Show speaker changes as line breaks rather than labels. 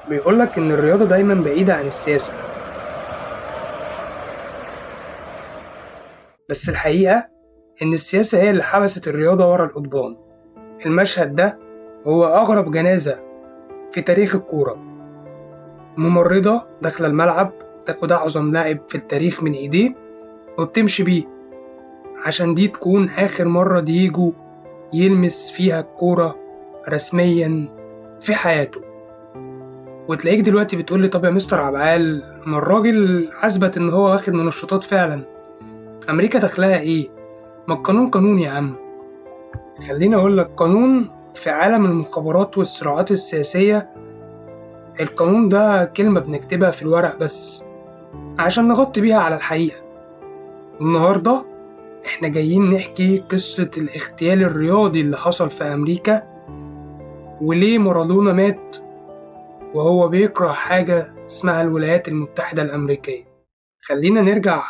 بيقولك إن الرياضة دايما بعيدة عن السياسة، بس الحقيقة إن السياسة هي اللي حبست الرياضة ورا القضبان. المشهد ده هو أغرب جنازة في تاريخ الكورة. ممرضة داخلة الملعب تاخد أعظم لاعب في التاريخ من إيديه وبتمشي بيه، عشان دي تكون آخر مرة دييجو يلمس فيها الكورة رسميا في حياته. وتلاقيك دلوقتي بتقولي طب يا مستر عبعال، ما الراجل أثبت إن هو واخد منشطات فعلا، أمريكا دخلها إيه؟ ما القانون قانون يا عم. خليني أقول لك، قانون في عالم المخابرات والصراعات السياسية، القانون ده كلمة بنكتبها في الورق بس عشان نغطي بيها على الحقيقة. النهاردة احنا جايين نحكي قصة الاغتيال الرياضي اللي حصل في أمريكا، وليه مارادونا مات وهو بيكره حاجة اسمها الولايات المتحدة الأمريكية. خلينا نرجع